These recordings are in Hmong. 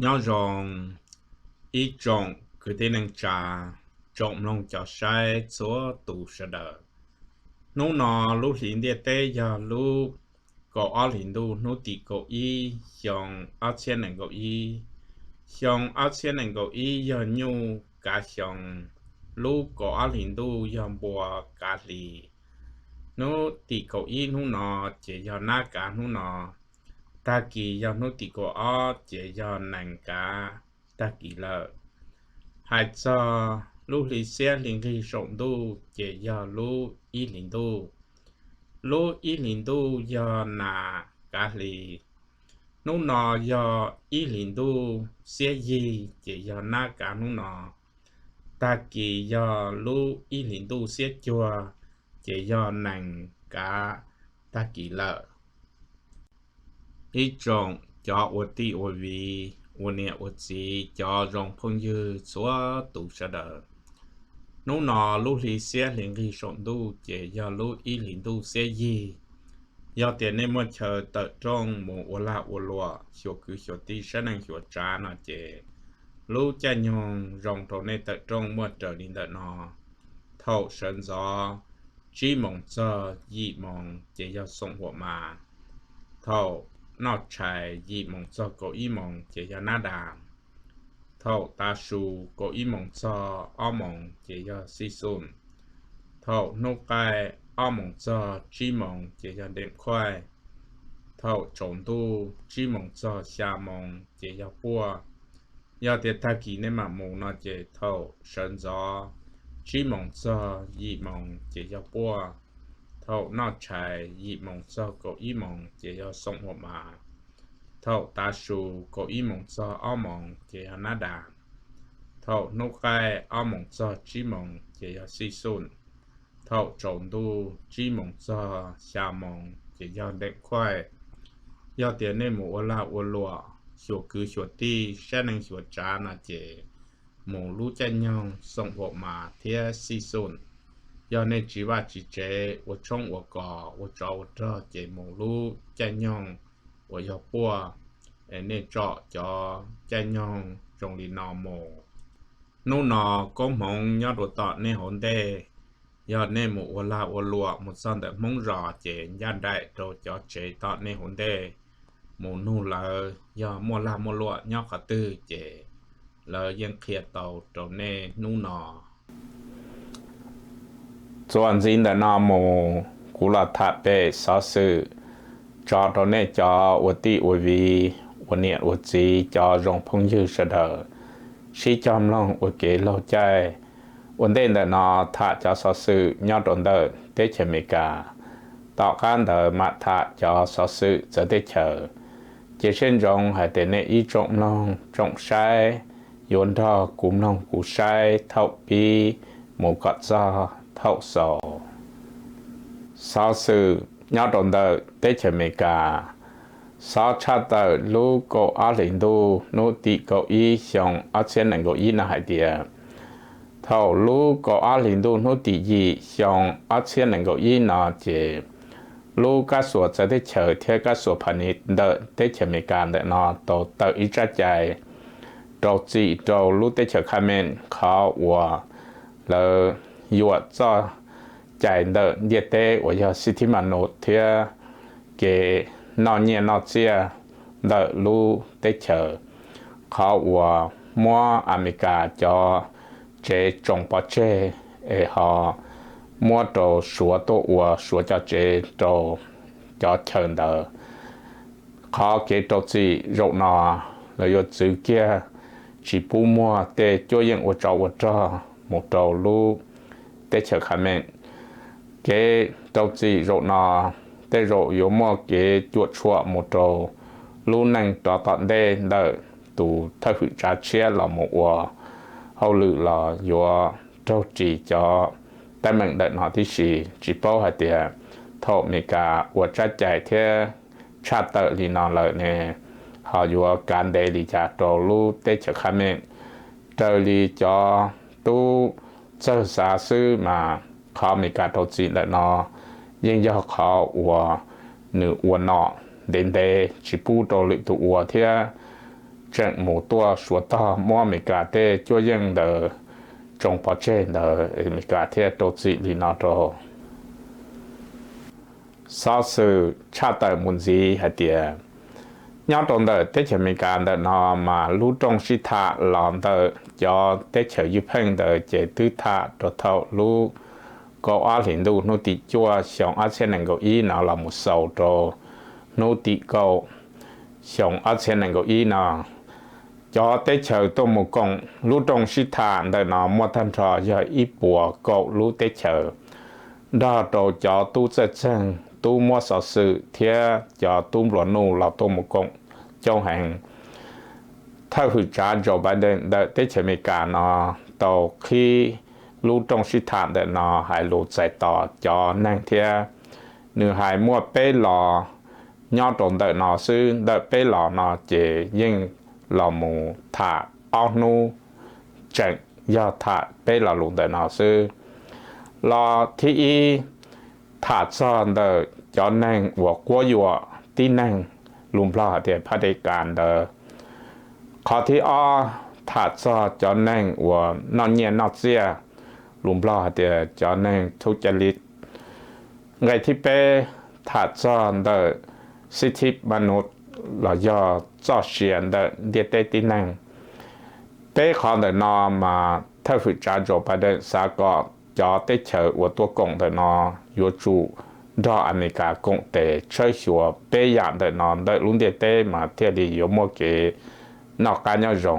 Nyob zoo ib tsoom kwv tij neej tsa, tsoom mloog cov saib txhua tus sawv daws. Hnub no lub hli ntiaj teb yog lub kaum ob hlis ntuj hnub tim kaum ib xyoo ob txhiab nees nkaum ib. Xyoo ob txhiab nees nkaum ib yog nyuj kav xyoo, lub kaum ob hlis ntuj yog npua kav hli. Hnub tim kaum ib hnub no ces yog nab kav hnub no, tag kis yog hnub tim kaum ob ces yog nees kav tag kis lawm. Hais txog lub hli xiab hli nqig saum ntuj ces yog lub ib hlis ntuj. Lub ib hlis ntuj yog nas kav hli. Hnub no yog ib hlis ntuj xiab yig ces yog nab kav hnub no. Tag kis yog lub ib hlis ntuj xiab cuag ces yog nees kav tag kis lawm. Ib tsoom cov ua tij ua viv, ua niam ua txiv, cov zoo phooj ywg txhua tus sawv daws. Hnub no lub hli xiab hli nqig saum ntuj ces yog lub ib hlis ntuj xiab yig. Yog tias nej muaj chaw tawm rooj mus ua lag ua luam, xyuas kwv xyuas tij, saib neej xyuas tsav no ces lub caij nyoog zoo rau nej tawm rooj muaj raws li ntawm no: thaum sawv ntxov tsib moos txog yim moos ces yog xoom huam mas, thaum noj tshais yim moos txog kaum ib moos ces yog nab das, thaum tav su kaum ib moos txog ob moos ces yog xij xun, thaum hnub qaij ob moos txog tsib moos ces yog deem khuaij, thaum tsaus ntuj tsib moos txog xya moos ces yog puaj. Yog tias tag kis nej mam mus no ces thaum sawv ntxov tsib moos txog yim moos ces yog puaj, thaum noj tshais yim moos txog kaum ib moos ces yog xoom huam mas, thaum tav su kaum ib moos txog ob moos ces yog nab das, thaum hnub qaij ob moos txog tsib moos ces yog xij xun, thaum tsaus ntuj tsib moos txog xya moos ces yog deem khuaij. Yog tias nej mus ua lag ua luam, xyuas kwv xyuas tij, saib neej xyuas tsav no ces mus lub caij nyoog xoom huam mas thiab xij xun. Yog nej tsiv vaj tsiv tsev, ua tshoob ua kos, ua tsov ua rog ces mus lub caij nyoog uas yog puaj. Nej tsom cov caij nyoog zoo li no mus. Hnub no koob hmoov nyob rau tom nej hauv ntej. Yog nej mus ua lag ua luam mus txog ntawm Hmoob zos ces ncaj nraim rau cov tsev tom nej hauv ntej mus nug lawv yog muaj lag muaj luam nyob qhov twg ces lawv yeej qhia tau rau nej hnub no. Txuas ntxiv ntawm no mus, kuv los tham pem xov xwm tso rau nej cov ua tij ua viv, ua niam ua txiv, cov zoo phooj ywg sawv daws sib cog mloog ua kev laug caij. Ua ntej ntawm no tham cov xov xwm nyob rau ntawm teb chaws Amelikas, tom qab ntawd mam tham cov xov xwm txawv teb chaws. Cia siab ntsoov hais tias nej ib tsoom mloog tsoom saib yuav nrog kuv mloog kuv saib thaum pib mus kom txog thaum xaus. Xov xwm nyob rau ntawm teb chaws Amelikas. Xov tshaj tawm lub kaum ob hlis ntuj hnub tim kaum ib xyoo ob txhiab nees nkaum ib no hais tias, thaum lub kaum ob hlis ntuj hnub tim yim xyoo ob txhiab nees nkaum ib no ces lub kab xuas txawv teb chaws thiab kab xuas phas nis ntawm teb chaws Amelikas ntawm no tau tawm ib tsab cai rau txim rau lub teb chaws Khames qhov uas lawv yuam txoj cai ntawm ntiaj teb uas yog xib thib ma nus thiab kev noj nyiaj noj txiaj ntawm lub teb chaws, qhov uas muab Amelikas cov tsev tsoo pov tseg es ho muab rau Suav tuaj ua Suav cov tsev rau cov chaw ntawd. Qhov kev rau txim zaum no lawv yuav txwv kiag tsis pub muag tej cuab yeej ua tsov ua rog mus rau lub teb chaws Khames. Kev rau txim zaum no tej zaum yuav muaj kev cuam tshuam mus rau lub neej rov tom ntej ntawm tus thawj hwm tsav tshiab los mus ua hauj lwm los yuav raug ris cov teeb meem ntawm no tib si. Tsis paub hais tias thaum Amelikas ua tsab cai thiab tshaj tawm li no lawm ne ho yuav kav ntev li cas rau lub teb chaws Khames. Raws li cov tub txawj xav xwb mas qhov Amelikas rau txim ntawm no yeej yog qhov uas nws ua nom ntev ntev tsis pub rau lwm tus ua thiab tseem mus tuaj suav tog muab Amelikas tej cuab yeej ntawd tsoo pov tseg ntawd, Amelikas thiaj rau txim li no rau. Xov xwm tshaj tawm mus ntxiv hais tias, nyob rau ntawm teb chaws Amelikas ntawm no mas lub rooj sib tham los ntawm cov teb chaws ywj pheej ntawd ces twb tham rau thaum lub kaum ob hlis ntuj hnub tim cuaj xyoo ob txhiab nees nkaum ib no los mus xaus rau hnub tim kaum xyoo ob txhiab nees nkaum ib no. Cov teb chaws tuaj mus koom lub rooj sib tham ntawm no muaj tag nrho yog ib puas kaum lub teb chaws, nrog rau cov tub txawj txeeg, tub muab xov xwm thiab cov tub nplua nuj los tuaj mus koom coob heev. Thawj hwm tsav Joe Biden ntawm teb chaws Amelikas no tau qhib lub rooj sib tham ntawm no hais lus txais tos cov neeg thiab nws hais muaj peb los nyob rau ntawm no xwb. Ntawm peb los no ces yeej los mus tham ob hnub, tseem yog tham peb lo lus ntawm no xwb. Los thib ib, tham txog ntawm cov neeg uas quab yuam tib neeg, lus Nplog hais tias phaj dej kas ntawd. Qhov thib ob, tham txog cov neeg uas noj nyiaj noj txiaj, lus Nplog hais tias cov neeg thub ca li. Nqe thib peb, tham txog ntawm xib thib ma nus los yog txoj sia ntawm ntiaj teb tib neeg. Peb qhov ntawm no mas thawj hwm tsav Joe Biden xav kom cov teb chaws uas tuaj koom ntawm no yuav tsum nrog Amelikas koom tes tshawb xyuas peb yam ntawm no ntawm lub ntiaj teb mas thiaj li yuav muaj kev noj qab nyob zoo.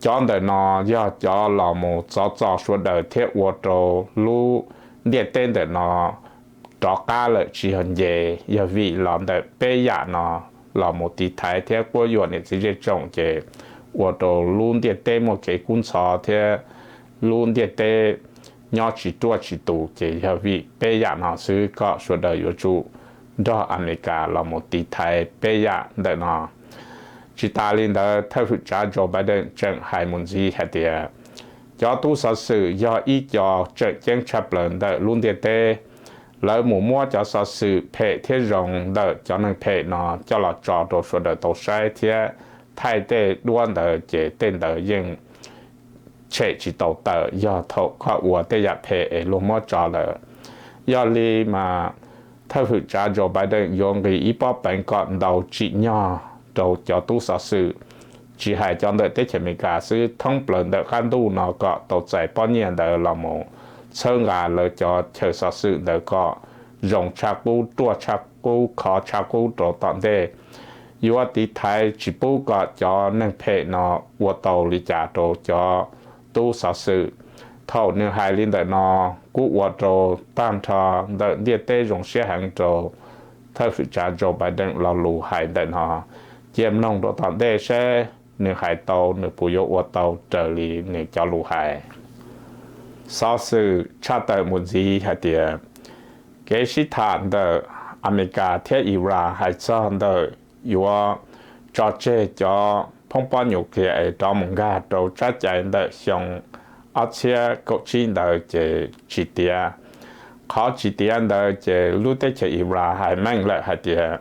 Cov ntawm no yog cov los mus txov txo sawv daws thiab ua rau lub ntiaj teb ntawm no rov qab lawm tsis yog nce, yog vim los ntawm peb yam no los mus tiv thaiv thiab quab yuam niam txiv zej tsoom ces ua rau lub ntiaj teb muaj kev kub ntxhov thiab lub ntiaj teb nyob tsis ruaj tsis tus ces yog vim peb yam no xwb kom sawv daws yuav tsum nrog Amelikas los mus tiv thaiv peb yam ntawm no. Tsis tas li ntawd, thawj hwm tsav Joe Biden tseem hais mus ntxiv hais tias cov tub xov xwm yog ib co tseem ceeb tshaj plaws ntawm lub ntiaj teb. Lawv mus muab cov xov xwm phem thiab zoo ntawm cov neeg phem no coj los tso rau sawv daws tau saib thiab thaij tej duab ntawd ces tej ntawd yeej tshem tsis tau tawm yog thaum koj ua tej yam phem es luag muab tso lawm. Yog li mas thawj hwm tsav Joe Biden yuav nqis ib pob peev kom ntau tsim nyog rau cov tub xov xwm, tsis hais cov ntawm teb chaws Amelikas xwb, thoob plaws ntawm qab ntuj no kom tau txais pob nyiaj ntawd los mus txhawb nqa lawv cov chaw xov xwm ntawd kom zoo tshaj qub, ruaj tshaj qub, khov tshaj qub rau tom ntej. Yuav tiv thaiv tsis pub kom cov neeg phem no ua tau li cas rau cov tub xov xwm. Thaum nws hais li ntawm no kuj ua rau tag nrho ntawm ntiaj teb zoo siab heev rau thawj hwm tsav Joe Biden lo lus hais ntawm no. Cia mloog rau tom ntej saib nws hais tau nws puas yuav ua tau raws li nws cov lus hais. Xov xwm tshaj tawm mus ntxiv hais tias kev sib tham ntawm Amelikas thiab Iran hais txog ntawm yuav tso tseg cov phoob pob nuclear es rov mus nkag rau tsab cai ntawm xyoo ob txhiab kaum tsib ntawd ces tsis tiav. Qhov tsis tiav ntawd ces lub teb chaws Iran hais meej lawm hais tias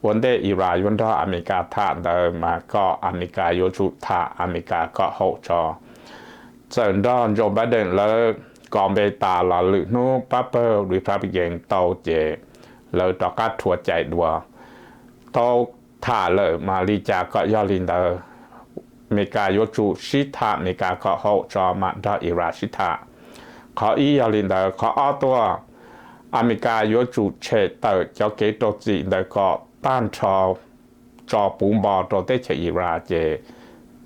ua ntej Iran yuav nrog Amelikas tham ntawd mas kom Amelikas yuav tsum tham Amelikas kom haum tso. Txawm nrog Joe Biden lawv kos npe tas los lwm hnub pab pawg Republican tau ces lawv rov qab rhuav cai dua. Tau tham lawm mas li cas kom yog li ntawd, Amelikas yuav tsum sib tham Amelikas kom haum tso mam nrog Iran sib tham. Qhov ib yog li ntawd, qhov ob tuaj, Amelikas yuav tsum tshem tawm cov kev rau txim ntawd kom tag nrho tso puv npo rau teb chaws Iran ces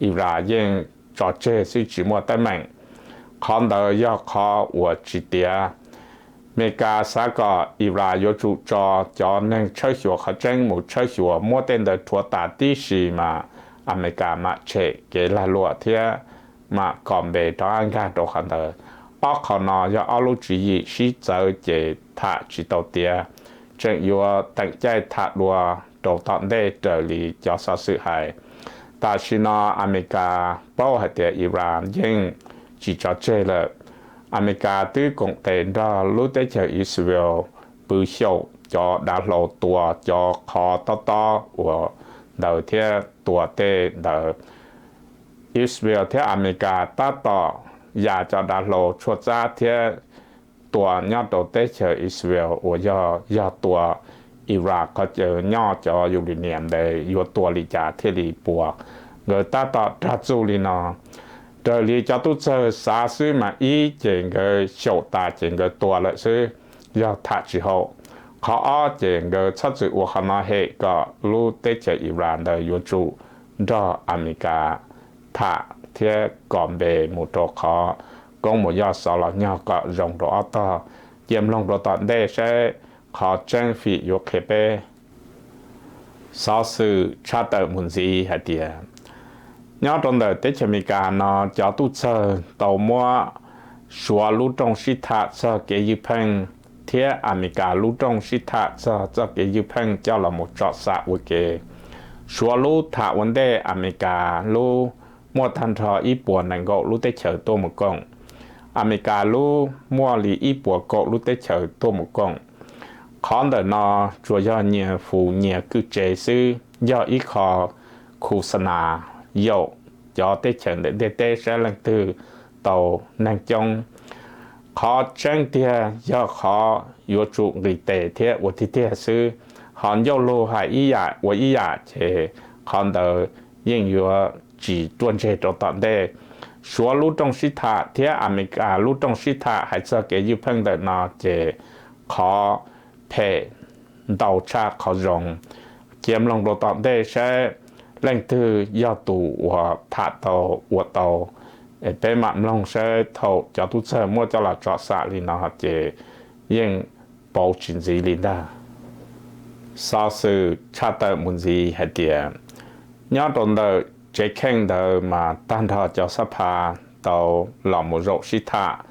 Iran yeej tso tseg xwb tsis muaj teeb meem. Qhov ntawd yog qhov uas tsis tiav. Amelikas xav kom Iran yuav tsum tso cov neeg tshawb xyuas qhov tseeb mus tshawb xyuas muab tej ntawd rhuav tas tib si mas Amelikas mam tshem kev lag luam thiab mam kos npe rov qab nkag rau qhov ntawd. Ob qho no yog ob lub tswv yim sib txawv ces tham tsis tau tiav, tseem yuav teem caij tham dua rau tom ntej raws li cov xov xwm hais. Tam sim no Amelikas paub hais tias Iran yeej tsis tso tseg lawm. Amelikas twb koom tes nrog lub teb chaws Israel pw xyaum cov dav hlau tua cov qhov tob tob uas ntawd thiab tua tej ntawd. Israel thiab Amelikas tab tom ya cov dav hlau tshuaj txab thiab tua nyob rau teb chaws Israel uas yog, yog tua Iraq qhov chaw nyob cov uranium ntawd yuav tua li cas thiaj li puas. Nkawd tab tom rag txuj li no. Raws li cov tub txawg xav xwb mas ib ces nkawd xyaum tas ces nkawd tua lawm xwb, yog tham tsis haum. Qhov ob ces nkawd txhob txwm ua qhov no hem kom lub teb chaws Iraq ntawd yuav tsum nrog Amelikas tham thiab kom npe mus rau qhov koob mus yoj xov los nyog kom zoo rau ob tog. Cia mloog rau tom ntej saib qhov tseeb fim yuav qhia peb. Xov xwm tshaj tawm mus ntxiv hais tias, nyob rau ntawm teb chaws Amelikas no cov tub txawg tau muab Suav lub rooj sib tham txog kev ywj pheej thiab Amelikas lub rooj sib tham txog txoj kev ywj pheej coj los mus tsom xam ua ke. Suav lub tham ua ntej Amelikas lub muaj tag nrho ib puas nees nkaum lub teb chaws tuaj mus koom. Amelikas lub muaj li ib puas kaum lub teb chaws tuaj mus koom. Qhov ntawm no tsuas yog nyias hu nyias kwj tsev xwb, yog ib qho khu xa nas yaum cov teb chaws ntawm ntiaj teb saib leej twg tau neeg coob. Qhov tseeb tiag yog qhov yuav tsum nqis tes thiab ua tiag tiag xwb. Ho ncauj lug hais ib yam ua ib yam ces qhov ntawd yeej yuav tsis ruaj ntseg rau tom ntej. Suav lub rooj sib tham thiab Amelikas lub rooj sib tham hais txog kev ywj pheej ntawm no ces qhov phem ntau tshaj qhov zoo. Cia mloog rau tom ntej saib leej twg yog tus uas tham tau ua tau. Peb mam mloog saib thaum cov tub txawg muab coj los tsom xam li no ces yeej pauv tsis ntxiv li ntag. Xov xwm tshaj tawm mus ntxiv hais tias, nyob rau ntawm tsev kheej ntawd mas tag nrho cov xab pha tau los mus zaum sib tham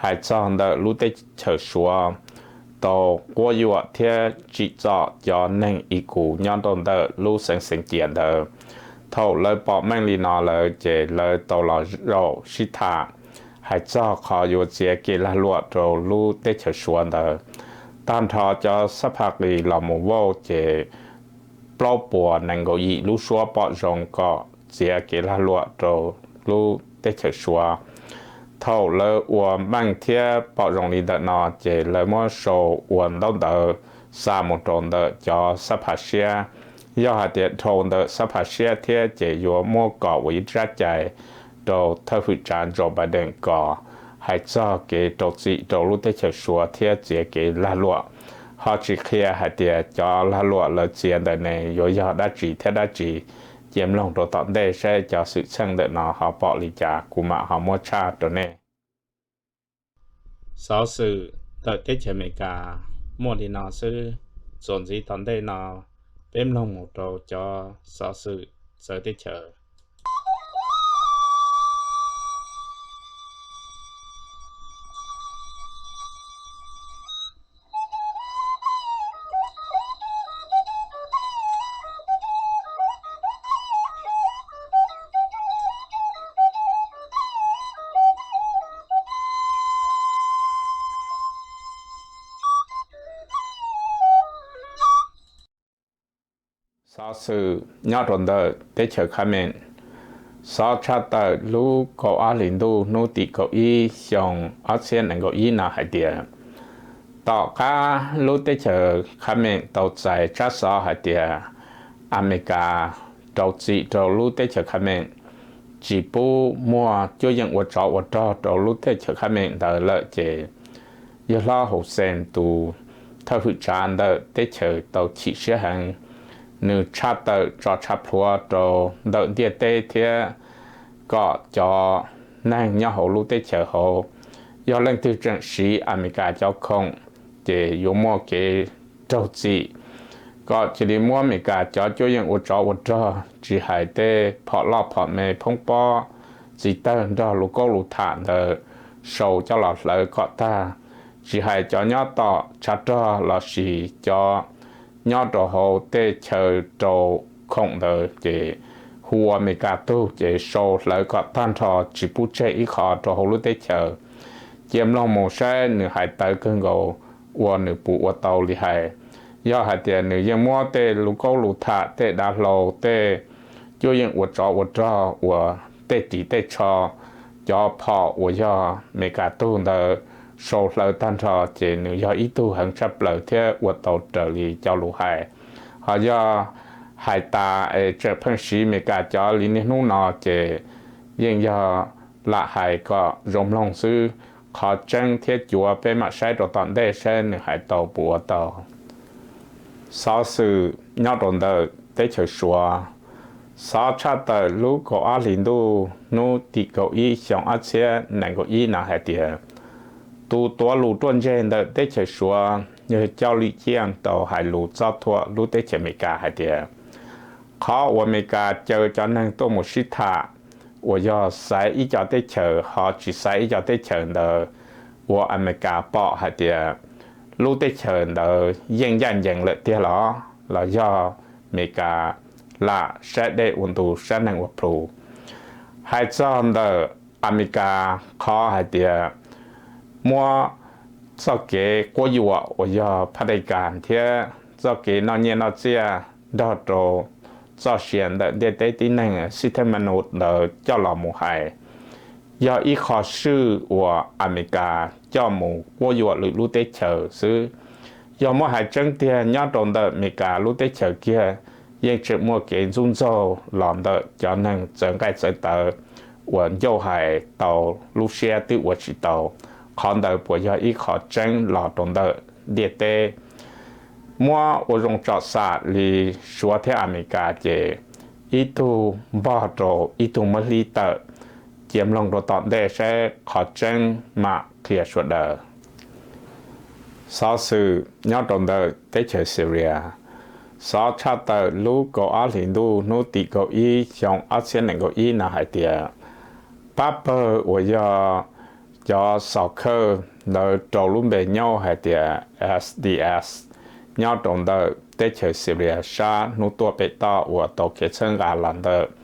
hais txog ntawm lub teb chaws Suav tau quab yuam thiab tsim txom cov neeg i kuv nyob rau ntawm lub xeev xeev cias ntawd. Thaum lawv pom meej li no lawm ces lawv tau los zaum sib tham hais txog qhov yuav txiav kev lag luam rau lub teb chaws Suav ntawd. Tag nrho cov xab pha qis los mus vauj ces plaub puas nees nkaum yim lub suab pom zoo kom txiav kev lag luam rau lub teb chaws Suav. Thaum lawv ua meej thiab pom zoo li ntawm no ces lawv muab sau ua ntaub ntawv xa mus rau ntawm cov xab pha siab. Yog hais tias dhau ntawm xab pha siab thiab ces yuav muab kos ua ib tsab cai rau thawj hwm tsav Joe Biden kos hais txog kev rau txim rau lub teb chaws Suav thiab txiav kev lag luam. Ho tsis qhia hais tias cov lag luam lawv txiav ntawm ne yuav yog dab tsi thiab dab tsi. Cia mloog rau tom ntej saib cov xwm txheej ntawm no ho pom li cas kuv mam ho muab tshaj rau nej. Xov xwm ntawm teb chaws Amelikas muaj li no xwb. Txuas ntxiv tom ntej no peb mloog mus rau cov xov xwm txawv teb chaws. Xov xwm nyob rau ntawm teb chaws Khames. Xov tshaj tawm lub kaum ob hlis ntuj hnub tim kaum ib xyoo ob txhiab nees nkaum ib no hais tias, tom qab lub teb chaws Khames tau txais tsab xov hais tias Amelikas rau txim rau lub teb chaws Khames, tsis pub muaj cuab yeej ua tsov ua rog rau lub teb chaws Khames ntawd lawm ces yawg hlob Hussein tus thawj hwm tsav ntawm teb chaws tau chim siab heev. Nws tshaj tawm tso tshaj plhuav rau ntawm ntiaj teb thiab kom cov neeg nyob hauv lub teb chaws hauv, yog leej twg tseem siv Amelikas cov khoom ces yuav muaj kev raug txim. Kom cia li muab Amelikas cov cuab yeej ua tsov ua rog, tsis hais tej phom loj phom me, phoob pob, txiv tawg nrog lus kaub lus tham ntawd sau coj los hlawv kom tag. Tsis hais cov nyob tom tshav rog lossis cov nyob rau hauv tej chaw rau khoom ntawd ces hu ua Amelikas tug ces sau hlawv kom tag nrho, tsis pub tseg ib qho rau hauv lub teb chaws. Cia mloog mus saib nws hais tawv kawg nkaus uas nws puas ua tau li hais. yog hais tias nws yeej muab tej lub kaub lub tham, tej dav hlau, tej cuab yeej ua tsov ua rog uas tej ris tej tsho, cov phom uas yog Amelikas tug ntawd sau hlawv tag nrho, ces nws yog ib tug heev tshaj plaws thiab ua tau raws li cov lus hais. Ho yog hais tas es tseem pheej siv Amelikas cov li niaj hnub no ces yeej yog lam hais kom zoo mloog xwb. Qhov tseeb thiab cuav peb mam saib rau tom ntej saib nws hais tau puas ua tau. Xov xwm nyob rau ntawm teb chaws Suav. Xov tshaj tawm lub kaum ob hlis ntuj hnub tim kaum ib xyoo ob txhiab nees nkaum ib no hais tias, tus tuav lus ruaj ntseg ntawm teb chaws Suav yog Cauj Lim Ciaj tau hais lus txob thuam lub teb chaws Amelikas hais tias, qhov uas Amelikas caw cov neeg tuaj mus sib tham uas yog xaiv ib co teb chaws ho tsis xaiv ib co teb chaws ntawd, ua Amelikas pom hais tias lub teb chaws ntawd yeej ncaj ncees lawm tiag los, los yog Amelikas lam saib dej ua ntu saib neeg ua plhu. Hais txog ntawm Amelikas qhov hais tias muab txoj kev quab yuam uas yog phaj dej kas thiab txoj kev noj nyiaj noj txiaj nrog rau txoj sia ntawm ntiaj teb tib neeg sib thab ma nus ntawd coj los mus hais, yog ib qho swj uas Amelikas coj mus quab yuam lwm lub teb chaws xwb. Yog muab hais tseeb tiag nyob rau ntawm Amelikas lub teb chaws kiag yeej tseem muaj kev ntxub ntxaug los ntawm cov neeg txawv nqaij txawv tawv uas ncauj hais tau lub siab twb ua tsis tau. Qhov ntawd puas yog ib qho tseeb los rau ntawm ntiaj teb? Muab ua zoo tsom xam li Suav thiab Amelikas ces ib tug npog rau ib tug muab hlib tawm. Cia mloog rau tom ntej saib qhov tseeb mam qhia sawv daws. Xov xwm nyob rau ntawm teb chaws Syria. Xov tshaj tawm lub kaum ob hlis ntuj hnub tim kaum ib xyoo ob txhiab nees nkaum ib no hais tias, pab pawg uas yog cov xov khawj ntawd rau lub npe nyob hais tias S D S nyob rau ntawm teb chaws Syria sab hnub tuaj pem toj uas tau kev txhawb nqa los ntawm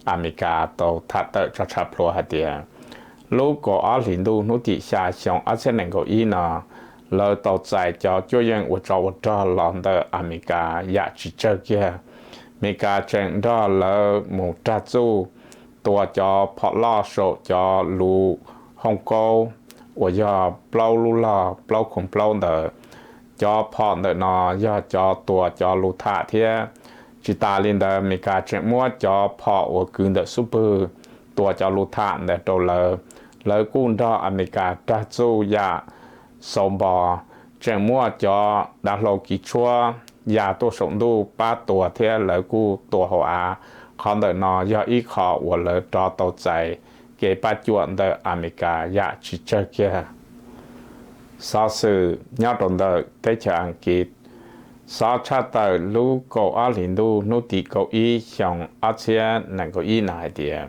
Amelikas tau tham tawm tso tshaj plhuav hais tias, lub kaum ob hlis ntuj hnub tim xya xyoo ob txhiab nees nkaum ib no, lawv tau txais cov cuab yeej ua tsov ua rog los ntawm Amelikas yam tsis tsawg kiag. Amelikas tseem nrog lawv mus rag txuj tua cov phom loj saum cov luv hoob kaub uas yog plaub lub log plaub khoov plaub ntawd. Cov phom ntawm no yog cov tua cov lus tham thiab. Tsis tas li ntawd Amelikas tseem muab cov phom uas kwv ntawm xub pwg tua cov lus tham ntawd rau lawv. Lawv kuj nrog Amelikas rag txuj yam xau npo, tseem muaj cov dav hlau kiv tshuab ya tuaj saum ntuj pab tua thiab lawv kuj tua hauv av. Qhov ntawm no yog ib qho uas lawv rov tau txais kev pab cuam ntawm Amelikas yam tsis tsawg kiag. Xov xwm nyob rau ntawm teb chaws Askiv. Xov tshaj tawm lub kaum ob hlis ntuj hnub tim kaum ib xyoo ob txhiab nees nkaum ib no hais tias,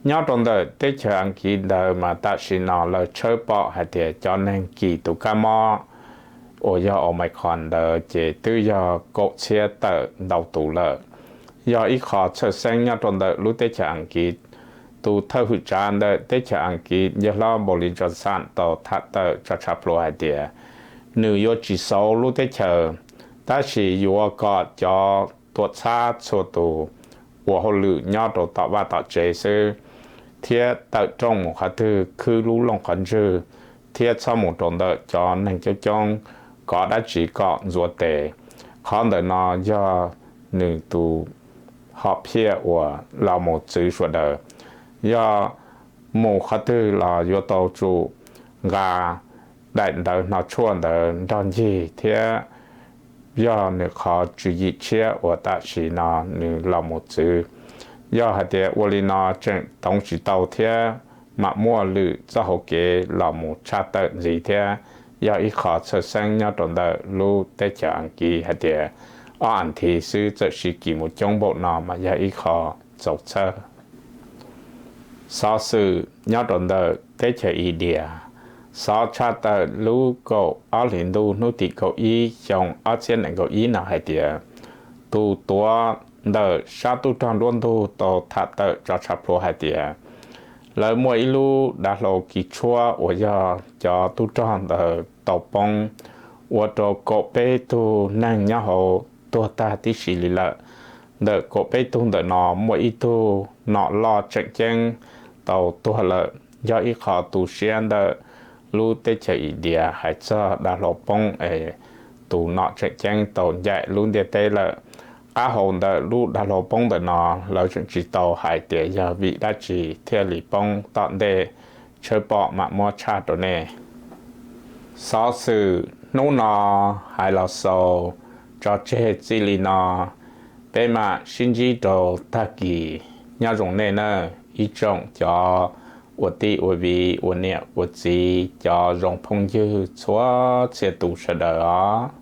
nyob rau ntawm teb chaws Askiv ntawd mas tam sim no lawv tshawb pom hais tias cov neeg kis tus kab mob uas yog Omicron ntawd ces twb yog kaum txhiab tawm ntau tus lawm. Yog ib qho txhawj xeeb nyob rau ntawm lub teb chaws Askiv. Tus thawj hwm tsav ntawm teb chaws Askiv yawg hlob Boris Johnson tau tham tawm tso tshaj plhuav hais tias, nws yuav tsis xauv lub teb chaws, tab sis yuav kom cov tuam txhab txhua tus ua hauj lwm nyob rau tom vaj tom tsev xwb, thiab tawm rooj mus qhov twg khwb lub looj qhov ntswg, thiab txhob mus rau ntawm cov neeg coob coob, kov dab tsi kom ntxuav tes. Qhov ntawm no yog nws tus hom phiaj uas los mus txwv sawv daws. Yog mus qhov twg los yuav tau tsum nqa daim ntawv hno tshuaj ntawd nrog ncig thiab yog nws qhov tswv yim tshiab uas tam sim no nws los mus txwv. Yog hais tias ua li no tseem toov tsis tau thiab mam muaj lwm txoj hauv kev los mus tshaj tawm ntxiv thiab. Yog ib qho txhawj xeeb nyob rau ntawm lub teb chaws Askiv hais tias ob as thiv xwb txawm sib kis mus coob npaum no mas yog ib qho txaus txhawj. Xov xwm nyob rau ntawm teb chaws India. Xov tshaj tawm lub kaum ob hlis ntuj hnub tim kaum ib xyoo ob txhiab nees nkaum ib no hais tias, tus tuav ntawm sab tub rog nruab ntug tau tham tawm tso tshaj plhuav hais tias, lawv muaj ib lub dav hlau kiv tshuab uas yog cov tub rog ntawd tau poob ua rau kaum peb tug neeg nyob hauv tuag tag tib si li lawm. Ntawm kaum peb tug ntawm no muaj ib tug nom loj tseem ceeb tau tuag lawm, yog ib qho tu siab ntawm lub teb chaws India hais txog dav hlau poob es tus nom tseem ceeb tau ncaim lub ntiaj teb lawm. Qab hau ntawm lub dav hlau poob ntawm no lawv tseem tsis tau hais tias yog vim dab tsi thiaj li poob, tom ntej tshawb pom mam muab tshaj rau nej. Xov xwm hnub no hais los xaus tso tseg txij li no, peb mam sib ntsib rau tag kis. Nyob zoo nej nawb ib tsoom cov ua tij ua viv, ua niam ua txiv, cov zoo phooj ywg txhua txhia tus sawv daws os.